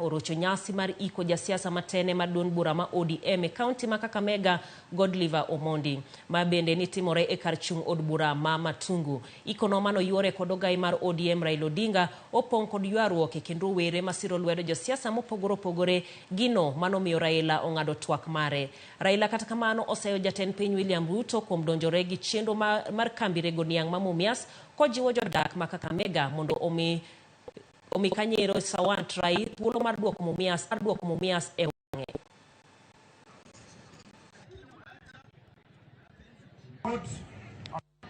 orocho nyasi mar iko jasiasa matene mar duond bura ma ODM e kaunti ma Kakamega Godliver Omondi ma bende nitimore e kar chung' od bura ma Matungu. Ikono manoyuore kod ogai mar ODM Raila Odinga opong' kod ywaruok e kind rowere masiro lwedo josiasa mopogore opogore gino manomiyo Raila ong'ado twak mare. Raila kata kamano oseyo jatend piny William Ruto kuom donjore gi chenro mar kambi rego niang' ma Mumias kojiwo jodak ma Kakamega mondo omi Kanyero Sawant Rai thuolo mar duoko Mumias e wang'e.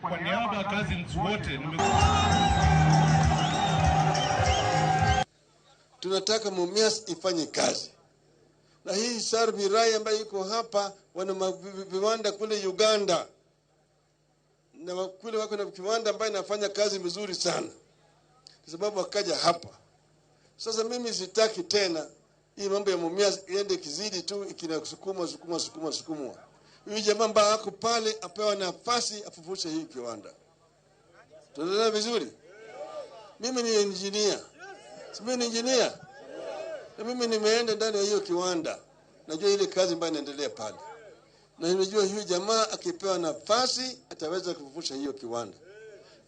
Kwa niaba ya cousins wote tunataka Mumias ifanye kazi, na hii Sarvi Rai ambayo iko hapa, wana viwanda kule Uganda na kule wako na kiwanda ambayo inafanya kazi vizuri sana, kwa sababu wakaja hapa. Sasa mimi sitaki tena hii mambo ya Mumias iende kizidi tu ikinasukuma sukuma sukuma sukuma. Huyu jamaa ambaye ako pale apewa nafasi afufushe hii kiwanda. Tunaelewa vizuri? Mimi ni engineer. Si mimi ni engineer? Na mimi nimeenda ndani ya hiyo kiwanda. Najua ile kazi ambayo inaendelea pale. Na nimejua huyu jamaa akipewa nafasi ataweza kufufusha hiyo kiwanda.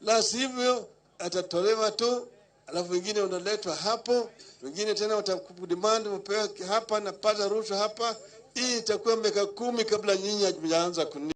La sivyo atatolewa tu, alafu wengine wanaletwa hapo, wengine tena watakudemand upewe hapa na pata rushwa hapa. Hii itakuwa miaka 10 kabla nyinyi hamjaanza kuni